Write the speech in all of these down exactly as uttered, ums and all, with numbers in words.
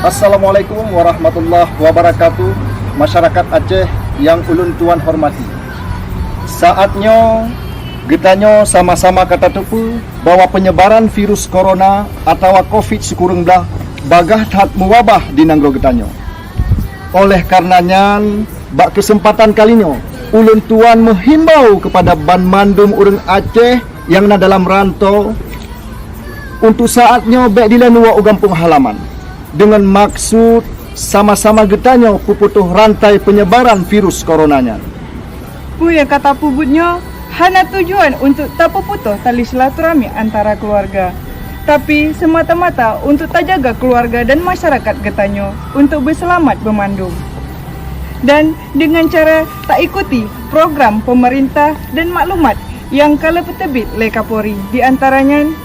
Assalamualaikum warahmatullahi wabarakatuh. Masyarakat Aceh nyang ulôn tuan hormati. Saat nyoe geutanyoe sama-sama ka tateupeue bahwa penyebaran virus corona atawa covid sikureueng blah bagaih that meuwabah di nanggroe geutanyoe. Oleh karena nyan, bak keuseumpatan kali nyoe, ulôn tuan meuhimbau keupada banmandum ureuëng Aceh nyang na dalam rantô, untuk saat nyoe bék dilée nuwoe u gampông halaman, deungon maksud sama-sama geutanyoe peuputôh rantai peunyebaran virus corona nyan. Peue nyang ka tapeubuet nyoe hana tujuan untuk tapeuputôh tali silaturahmi antara keuluwarga, tapi seumata-mata untuk tajaga keuluwarga dan masyarakat geutanyoe untuk beuseulamat beumandum. Dan deungon cara taikuti program peumeurintah dan maklumat nyang ka lheueh teubiet lé Kapolri, di antara nyan,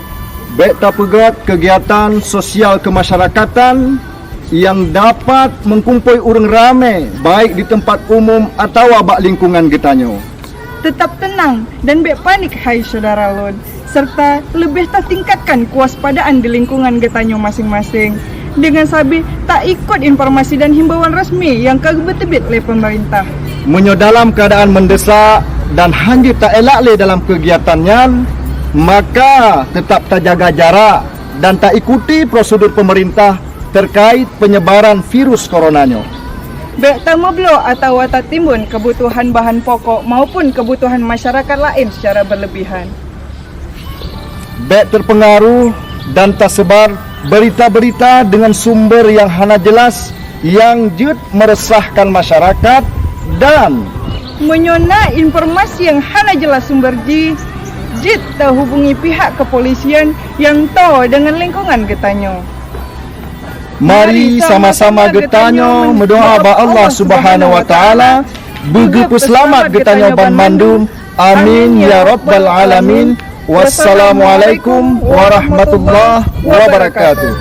bék tapeugét keugiatan sosial keumasyarakatan nyang dapat meukumpôi ureuëng ramé, baik di teumpat umum atawa bak lingkungan geutanyoe. Teutap teunang dan bék panik, hai syedara lôn, serta leubeh tatingkatkan keuwaspadaan di lingkungan geutanyoe maséng-maséng, deungon sabe taikot informasi dan himbauan resmi nyang ka geupeubiet lé peumeurintah. Meunyoe dalam keuadaan meundesak dan hana jeuet taelak lé dalam keugiatan nyan, maka teutap tajaga jarak dan taikuti prosedur peumeurintah terkait peunyebaran virus corona nyoe. Bék tameubloe atawa tatimbon keubutuhan bahan pokok maupun keubutuhan masyarakat laén secara beuleubihan. Bék teupeungaruh dan taseubar beurita-beurita deungon sumber nyang hana jeulaih nyang jeuet meureusahkan masyarakat, dan meunyoe na informasi nyang hana jeulaih sumber jih, jeuet tahubungi pihak keupolisian nyang toe deungon lingkungan geutanyoe. Mari sama-sama geutanyoe meudoá bak Allah Subhanahu wa Taala beugeupeuseulamat geutanyoe banmandum. Amin ya rabbal alamin. Wassalamualaikum warahmatullahi wabarakatuh.